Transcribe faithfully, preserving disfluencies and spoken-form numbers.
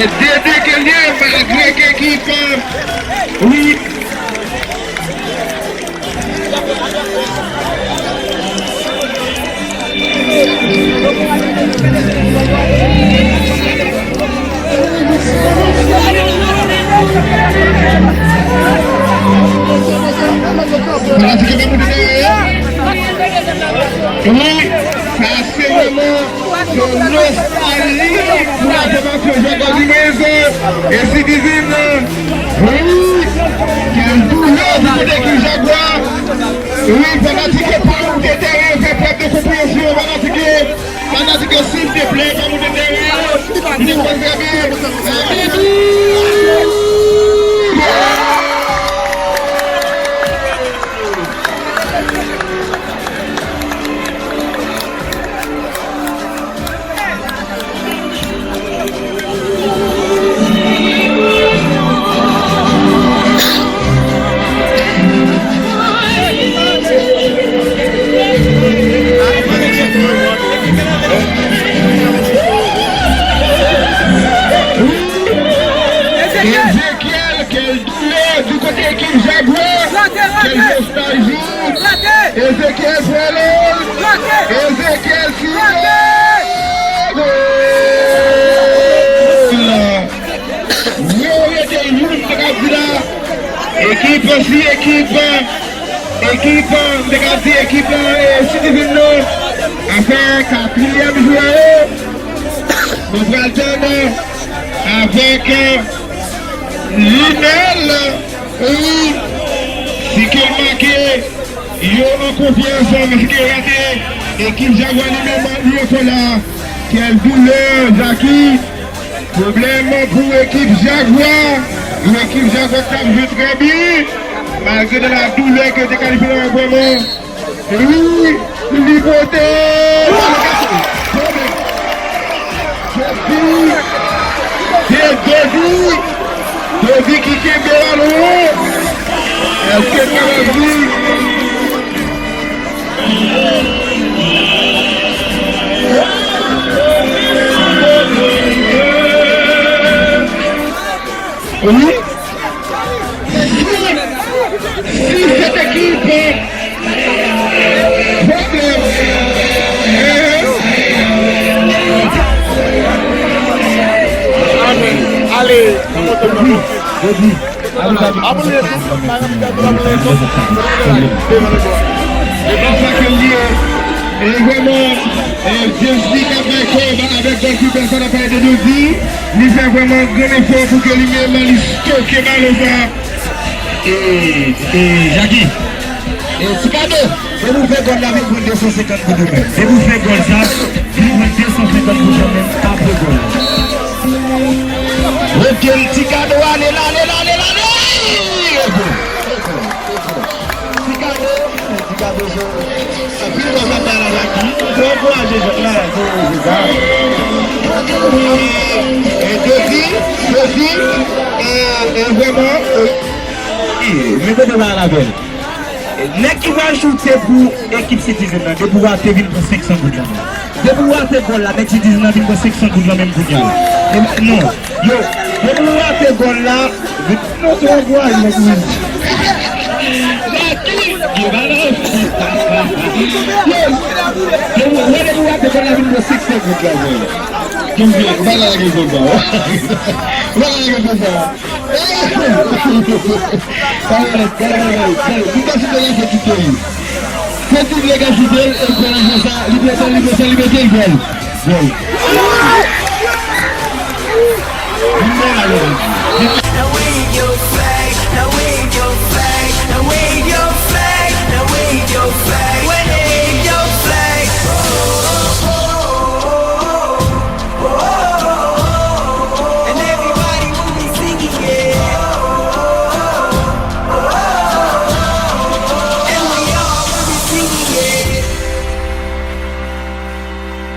De de ke l ye, malgre ke ekip, wi. Fanatik yo pa moute dèyè yo. Wi, sa se vrèman se nostalji pou la fòmasyon Jagwa Limez e Citizen. Wi, kèl doulè di kote ekip Jagwa. Wi, fanatik yo pa moute teren, fè prèv de konpreyansyon, fanatik yo. Fanatik yo, silvouplè, pa moute teren. Nou te konn trè byen. Ezekyèl, kèl doulè di kote ekip Jagwa. Kèl nostalji. Ezekyèl Frelon. Ezekyèl Frelon. Gòl! Yo rete youn, m te ka di la. Ekip, si ekip, ekip, m te ka di ekip, e, Citizen nan ap fè katriyèm jwè yo. Nou pral tann avèk, e, Linel, e, si ke l make. Yo an konfyans, men si ke rate, ekip Jagwa li menm, li ankò la. Kèl doulè, Jaki. Pwoblèm pou ekip Jagwa. Yon ekip Jagwa k ap jwe trè byen. Malgre de la doulè ke te kalifye la vrèman. Wi, li pote. Jodi, se Jodi. Jodi ki kenbe balon an. Èske sa va vini? Wi. Si, si cette équipe E vrèman, e, Jezi k ap bay kòb avèk gòlkipè sa n ap pale de Dodi. Li fè vrèman gran efò pou ke li menm li stoke balon sa. E, e, Jackie, e, Ti Kado, depi w fè gòl la, vin pran de san senkant goud ou menm. Depi w fè gòl sa, vin pran de san senkant goud ou menm, apre gòl la. Oke, Ti Kado, ale la, ale la, ale la, ale! Ti Kado, Ti Kado, anpil bò sa bay la Jackie. Fò ankouraje jèn la, se, se sa. E, e, Dodi, Dodi, e, e, vrèman, e, e, men kote bay la bèl. Nèg ki pral choute pou ekip Citizen nan, depi w rate vin pran senk san goud la. Depi w rate gòl la, nèg Citizen nan vin pran senk san goud la menm kounye a. E, non, yo, depi w rate gòl la, vin, non, se ankouraje nèg Citizen. Yo, depi w rate gòl la, vin pran senk san goud la, frè. Kèm vye, ou pa ka lage gòl sa. Ou pa ka lage gòl sa. Pale, pale, pale, pale. Li ka choute la, fè kite li. Fè double ka choute l, e l pran lajan sa, li pran sa, li mete l gòl. Gòl. Li mete l gòl.